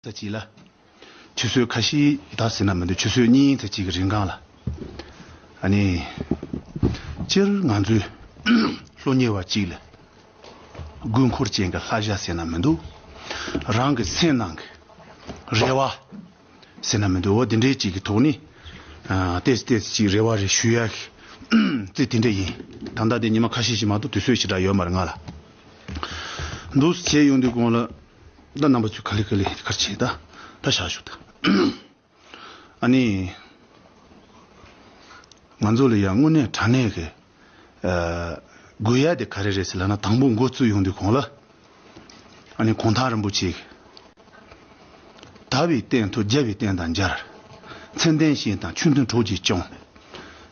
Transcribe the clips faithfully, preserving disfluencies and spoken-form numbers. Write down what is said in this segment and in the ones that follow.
ཙམ་ཅིག་ལ། ཆུ་ཚོད་ཁ་ཤས་ད་ཟེར་ན་མི་འདུག་ཆུ་ཚོད་གཉིས་ཙམ་ཅིག་གི་རིང་གང་ལ། ཨ་ནི། སྤྱིར་ང་ཚོའི་སློབ་གཉེར་བ་ཅིག་ལ། དགོས་མཁོ་ཅན་གྱི་བསླབ་བྱ་ཟེར་ན་མི་འདུག་རང་གི་སེམས་ནང་གི་རེ་བ་ཟེར་ན་མི་འདུག་འོ་དེ་འདྲའི་ཅིག་གི་ཐོག་ནས། ཨ་ཏོག་ཙམ་ཏོག་ཙམ་ཅིག་རེ་བ་རེ་ཞུ་ཡ་གི་ཙི་དེ་འདྲ་ཡིན། ད་ལྟ་དེ་ཉི་མ་ཁ་ཤས་ཤིག་མ་གཏོགས་དུས་ཚོད་ཞེ་དྲག་ཡོད་མ་རེད་ང་ལ། འདུག་སེ་བྱས་ཡོང་དུས་གོང་ལ། ད་རྣམ་པ་ཚོས་ག་ལེ་ག་ལེ་གར་བྱེད་ད། ད་བཞག་ཞུ་ད། ཨ་ནི། ང་ཚོ་ལ་ཡང་དངོས་གནས་དྲང་གནས་ཀྱི། ཨ། དགོས་ཡ་དེ་ག་རེ་རེད་ཟེར་ལབ་ན་དང་པོ་འགོ་བཙུགས་ཡོང་དུས་གོང་ལ། ཨ་ནི་གུང་ཐང་རིན་པོ་ཆེ། དག་པའི་རྟེན་ཐོབ་རྒྱལ་བའི་བསྟན་དང་མཇལ། མཚན་ལྡན་ཞིང་དང་ཆོས་མཐུན་གྲོགས་ཀྱིས་སྐྱོང་།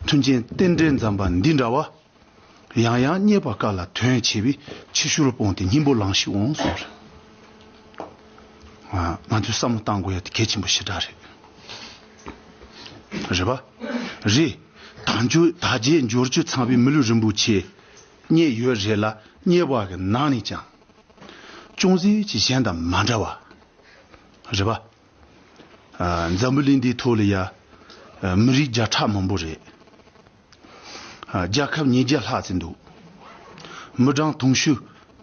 མཐུན་རྐྱེན་རྟེན་འབྲེལ་འཛོམས་པ་འདི་འདྲ་བ། ཡང་ཡང་རྙེད་པ་དཀའ་ལ་དོན་ཆེ་བས་ཕྱི་བཤོལ་སྤོང་སྟེ་སྙིང་པོ་ལང་ཞིག་འོང་གསུངས། ང་ཚོས་བསམ་བློ་བཏང་དགོས་ཡ་དེ་གལ་ཆེན་པོ་ཞེ་དྲག་རེད། རེད་པ། རེད། དལ་འབྱོར་དལ་བརྒྱད་འབྱོར་བཅུ་ཚང་བའི་མི་ལུས་རིན་པོ་ཆེ་རྙེད་ཡོད་རེད་ལ་རྙེད་པ་གི་ནང་ནས་ཀྱང་ཅུང་ཟད་ཅིག་གཞན་དང་མ་འདྲ་བ། རེད་པ། ཨ། འཛམ་བུ་གླིང་འདིའི་ཐོག་ལ་ཡ། ཨ། མི་རིགས་བརྒྱ་ཕྲག་མང་པོ་རེད། ཨ། རྒྱལ་ཁབ་ཉིས་བརྒྱ་ལྷག་ཙམ་འདུག་མི་གྲངས་དུང་ཕྱུར་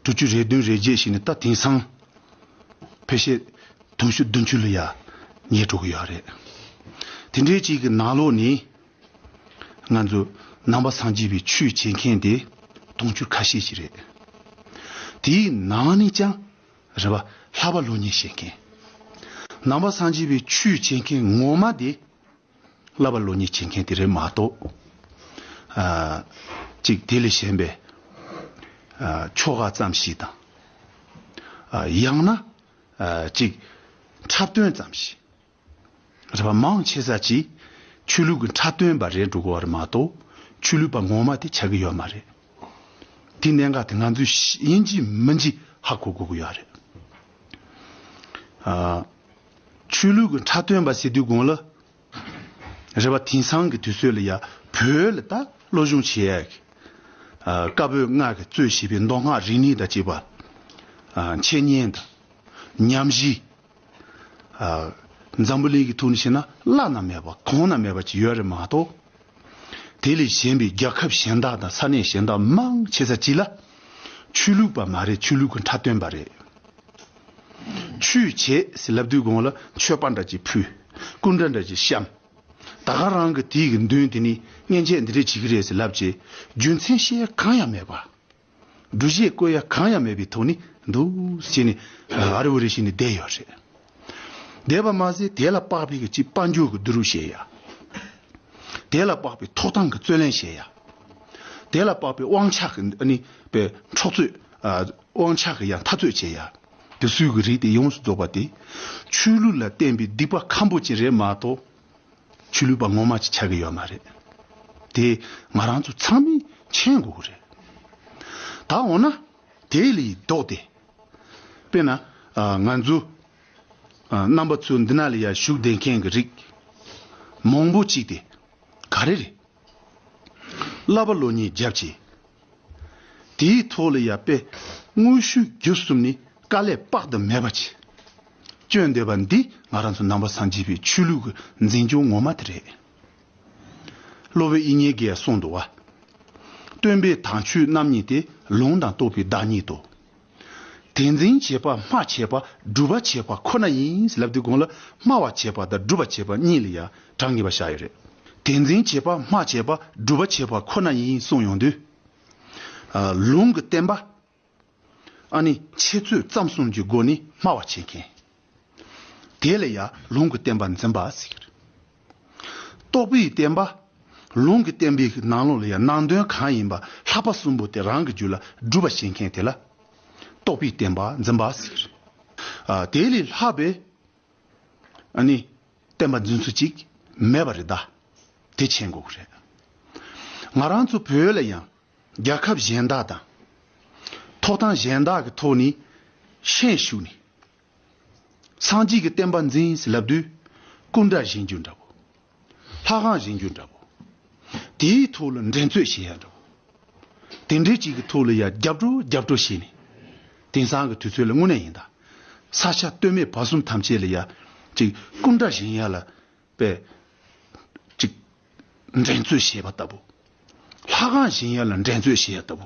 དྲུག་ཅུ་རེ་བདུན་རེ་བརྒྱད་ཞིག་ནི་ད་དེང་སང་ཕལ་ཆེར་དུང་ཕྱུར་བདུན་ཅུ་ལ་ཡ་ཉེ་འགྲོ་གི་ཡོད་རེད། དེ་འདྲའི་ཅིག་གི་ནང་ལོགས་ནས་ང་ཚོ་ནང་པ་སངས་རྒྱས་པའི་ཆོས་བྱེད་མཁན་དེ་དུང་ཕྱུར་ཁ་ཤས་ཤིག་རེད། དེའི་ནང་ནས་ཀྱང་རེད་པ། བསླབ་པ་སློབ་གཉེར་བྱེད་མཁན། ནང་པ་སངས་རྒྱས་པའི་ཆོས་བྱེད་མཁན་ངོ་མ་དེ། བསླབ་པ་སློབ་གཉེར་བྱེད་མཁན་དེ་རེད་མ་གཏོགས། ཨ། གཅིག་དེ་ལས་གཞན་པའི། ཨ། ཆོ་ག་ཙམ་ཞིག་དང་། ཨ། ཡང་ན། ཨ། གཅིག་འཁྲབ་སྟོན་ཙམ་ཞིག་རེད་པ། མང་ཆེ་ས་ཅིག་ཆོས་ལུགས་ཀྱི་འཁྲབ་སྟོན་པ་རེད་འགྲོ་གི་ཡོད་རེད་མ་གཏོགས་ཆོས་ལུགས་པ་ངོ་མ་དེ་ཆགས་ཀྱི་ཡོད་མ་རེད། དེ་གནད་འགག་དེ་ང་ཚོས་ཡིན་གཅིག་མིན་གཅིག་ཧ་གོ་དགོས་ཀྱི་ཡོད་རེད། ཨ། ཆོས་ལུགས་ཀྱི་འཁྲབ་སྟོན་པ་ཟེར་དུས་གོང་ལ། རེད་པ། དེང་སང་གི་དུས་ཚོད་ལ་ཡ་བོད་ལ་ད་སློབ་སྦྱོང་བྱེད་ཡ་གི། ཨ། བཀའ་པོད་ལྔ་གིས་གཙོས་བྱས་པའི་མདོ་སྔགས་རིག་གནས་དང་བཅས་པ། ཨ། འཆད་ཉན་དང་། ཉམས་ཞིབ། ཨ། འཛམ་བུ་གླིང་གི་ཐོག་ནས་བཤད་ན་བླ་ན་མེད་པ་གོང་ན་མེད་པ་ཅིག་ཡོད་རེད་མ་གཏོགས། དེ་ལས་གཞན་པའི་རྒྱལ་ཁབ་གཞན་དག་དང་ས་གནས་གཞན་དག་མང་ཆེ་ས་ཅིག་ལ་ཆོས་ལུགས་པ་མ་རེད། ཆོས་ལུགས་ཀྱི་འཁྲབ་སྟོན་པ་རེད། ཆོས་བྱེད་ཟེར་ལབ་དུས་གོང་ལ་མཆོད་པ་འདྲ་ཅིག་ཕུལ། སྐུ་འདྲ་འདྲ་ཅིག་བཤམས། ད་ག་རང་གི་དེའི་གི་མདུན་དེ་ནས་མཉེན་ཆས་འདི་འདྲ་བྱེད་ཀྱི་རེད་ཟེར་ལབ་བྱས། རྒྱུ་མཚན་བཤད་ཡ་གང་ཡང་མེད་པ། སྒྲུབ་བྱེད་བཀོད་ཡ་གང་ཡང་མེད་པའི་ཐོག་ནས་འདུག་སེ་བྱས་ནས་ཨ་རི་བོ་རི་བྱས་ནས་བསྡད་ཡོད་རེད། བསྡད་པ་མ་ཟད་དེ་ལ་དཔག་པའི་གི་ཅིག་དཔལ་འབྱོར་གྱི་བསྡུ་རུབ་བྱེད་ཡ། དེ་ལ་དཔག་པའི་ཐོབ་ཐང་གི་རྩོད་ལེན་བྱེད་ཡ། དེ་ལ་དཔག་པའི་དབང་ཆ་གི་ཨ་ནི་པའི་འཕྲོག་རྩོད། ཨ། དབང་ཆ་གི་ཡང་འཐབ་རྩོད་བྱེད་ཡ། དེ་ཚོའི་གི་རིགས་དེ་ཡོངས་སུ་རྫོགས་པ་དེ་ཆོས་ལུགས་ལ་བརྟེན་པའི་སྡིག་པ་ཁམ་པོ་ཅིག་རེད་མ་གཏོགས། ཆོས་ལུགས་པ་ངོ་མ་ཅིག་ཆགས་ཀྱི་ཡོད་མ་རེད། དེ་ང་རང་ཚོ་ཚང་མས་མཁྱེན་དགོས་ཀྱི་རེད། ད་འོ་ན་དེ་ལས་ལྡོག་སྟེ། དཔེར་ན་ཨ་ང་ཚོ་ཨ་རྣམ་པ་ཚོ་འདི་ན་ལ་ཡ་བཞུགས་བསྡད་མཁན་གྱི་རིགས་མང་པོ་ཅིག་དེ་ག་རེ་རེད། བསླབ་པ་སློབ་གཉེར་བརྒྱབ་བྱས། དེའི་ཐོག་ལ་ཡ་དཔེ་དངོས་ཤུགས་བརྒྱུད་གསུམ་ནས་དཀའ་ལས་དཔག་ཏུ་མེད་པ་བྱས། བསྐྱོན་བསྡད་པ་འདི་ང་རང་ཚོ་ནང་པ་སངས་རྒྱས་པའི་ཆོས་ལུགས་ཀྱི་འཛིན་སྐྱོང་ངོ་མ་དེ་རེད། སློབ་དཔོན་དབྱིག་གཉེན་གྱིས་གསུངས་འདུག་བ། སྟོན་པའི་དམ་ཆོས་རྣམ་གཉིས་ཏེ། ལུང་དང་རྟོགས་པའི་བདག་ཉིད་དོ། དེ་འཛིན་བྱེད་པ་སྨྲ་བྱེད་པ་སྒྲུབ་པ་བྱེད་པ་ཁོ་ན་ཡིན་ལབ་དུས་གོང་ལ་སྨྲ་བ་བྱེད་པ་དང་སྒྲུབ་པ་བྱེད་པ་གཉིས་ལ་ཡང་གྲངས་ངེས་པ་བཞག་ཡོད་རེད། དེ་འཛིན་བྱེད་པ་སྨྲ་བྱེད་པ་སྒྲུབ་པ་བྱེད་པ་ཁོ་ན་ཡིན་གསུངས་ཡོང་དུས། ཨ་ལུང་གི་བསྟན་པ། ཨ་ནི་འཆད་རྩོད་རྩོམ་གསུམ་གྱི་སྒོ་ནས་སྨྲ་བ་བྱེད་མཁན། དེ་ལ་ཡང་ལུང་གི་བསྟན་པ་འཛིན་པ་ཟེར་གྱི་རེད། རྟོགས་པའི་བསྟན་པ། ལུང་གི་བསྟན་པའི་ནང་ལོགས་ལ་ཡང་ནང་དོན་གང་ཡིན་པ་ལྷག་པ་གསུམ་པོ་དེ་རང་གི་རྒྱུད་ལ་སྒྲུབ་པ་བྱེད་མཁན་དེ་ལ་རྟོགས་པའི་བསྟན་པ་འཛིན་པ་ཟེར་གྱི་རེད། ཨ་དེ་ལས་ལྷག་པའི་ཨ་ནི་བསྟན་པ་འཛིན་ཚུལ་ཅིག་མེད་པ་རེད་ད། དེ་མཁྱེན་དགོས་ཀྱི་རེད། ང་རང་ཚོ་བོད་ལ་ཡང་རྒྱལ་ཁབ་གཞན་དག་དང་ཐོབ་ཐང་གཞན་དག་གི་ཐོག་ནས་ཤན་ཞུགས་ནས། སངས་རྒྱས་ཀྱི་བསྟན་པ་འཛིན་ཟེར་ལབ་དུས་སྐུ་འདྲ་བཞེངས་རྒྱུ་འདྲ་བོ། ལྷ་ཁང་བཞེངས་རྒྱུ་འདྲ་བོ། དེའི་ཐོག་ལ་འགྲན་རྩོད་བྱེད་ཡ་འདྲ་བོ། དེ་འདྲའི་ཅིག་གི་ཐོག་ལ་ཡ་རྒྱབ་སྐྱོར་རྒྱབ་སྐྱོར་བྱས་ནས། དེང་སང་གི་དུས་ཚོད་ལ་དངོས་གནས་ཡིན་ད། ས་ཆ་སྟོད་སྨད་བར་གསུམ་ཐམས་ཅད་ལ་ཡ་ཅིག་སྐུ་འདྲ་བཞེངས་ཡ་ལ་པས་ཅིག་འགྲན་རྩོད་བྱེད་པ་ལྟ་བུ། ལྷ་ཁང་བཞེངས་ཡ་ལ་འགྲན་རྩོད་བྱེད་ཡ་ལྟ་བུ།